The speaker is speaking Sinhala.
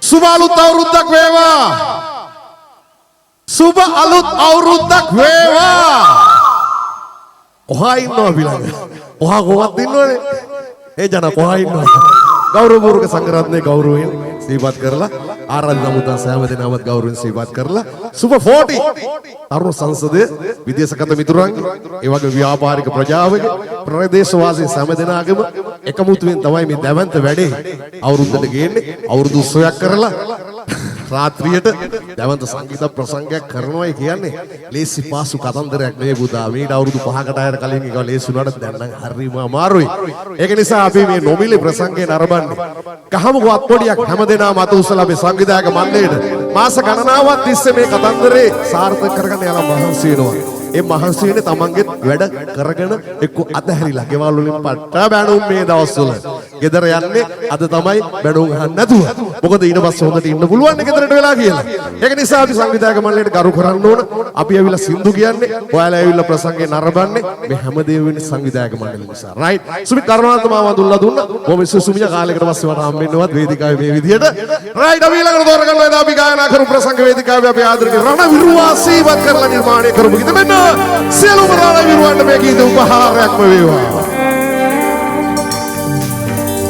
සුබ අලුත් අවුරුද්දක් වේවා. සුබ අලුත් අවුරුද්දක් වේවා. කොහා ඉන්නව අපි ළඟ? කොහා කොහොමද ඉන්නවනේ? ඒ ජන කොහා ඉන්නවද? ගෞරවපූර්වක සංඝරත්නයේ ගෞරවයෙන් සිහිපත් කරලා, ආරාධිත අමුත්තන් සෑම දෙනාමත් ගෞරවයෙන් සිහිපත් කරලා, සුබ 40 තරුණ සංසදය, විදේශගත මිතුරන්ගේ, ඒ වගේ ව්‍යාපාරික ප්‍රජාවගේ, ප්‍රදේශවාසී සෑම දෙනාගේම එකමුතුවෙන් තමයි මේ දැවැන්ත වැඩේ අවුරුද්දට ගේන්නේ. අවුරුදු උත්සවයක් කරලා රාත්‍රියට දැවැන්ත සංගීත ප්‍රසංගයක් කරනවායි කියන්නේ ලේසි පාසු කතන්දරයක් නෙවෙයි පුතා. මීට අවුරුදු 5කට අයර කලින් ඒක ලේසි වුණාට දැන් නම් හරිම අමාරුයි. ඒක නිසා අපි මේ නොමිලේ ප්‍රසංගය නරඹන්නේ. ගහමුකෝ අත්පොඩියක් හැමදෙනාම අත උස්සලා මේ සංවිධායක මණ්ඩලයට. මාස ගණනාවක් තිස්සේ මේ කතන්දරේ සාර්ථක කරගන්න යාලා මහන්සි වෙනවා. ඒ මහන්සි වෙන්නේ තමන්ගෙත් වැඩ කරගෙන එක්ක අතහැරිලා ගෙවල් වලින් පට්ට බැනුම් මේ දවස්වල. ගෙදර යන්නේ අද තමයි බැනුම් අහන්න නැතුව. මොකද ඊට පස්සේ හොඳට ඉන්න පුළුවන් නේ ගෙදරට වෙලා කියලා. ඒක නිසා අපි සංවිධායක මණ්ඩලයට ගරු කරන්න ඕන. අපි ඇවිල්ලා සින්දු කියන්නේ, ඔයාලා ඇවිල්ලා ප්‍රසංගේ නරඹන්නේ, මේ හැමදේම වෙන්නේ සංවිධායක මණ්ඩලය නිසා. රයිට්. සුමිත් කරුණාරත්න මාව අඳුල්ලා දුන්නා. බොහොම සුසුමිය කාලයකට පස්සේ මට හම්බෙන්නවත් වේදිකාවේ මේ විදියට. රයිට්, අපි ඊළඟට තෝරගන්නවා එදා අපි ගායනා කරපු ප්‍රසංග වේදිකාවේ අපි ආදරණීය රණවිරුවා සීවත් කරලා නිර්මාණය කරපු ගීත. මෙන්න සියලුම රණවිරුවන්ට මේ ගීත උපහාරයක්ම වේවා.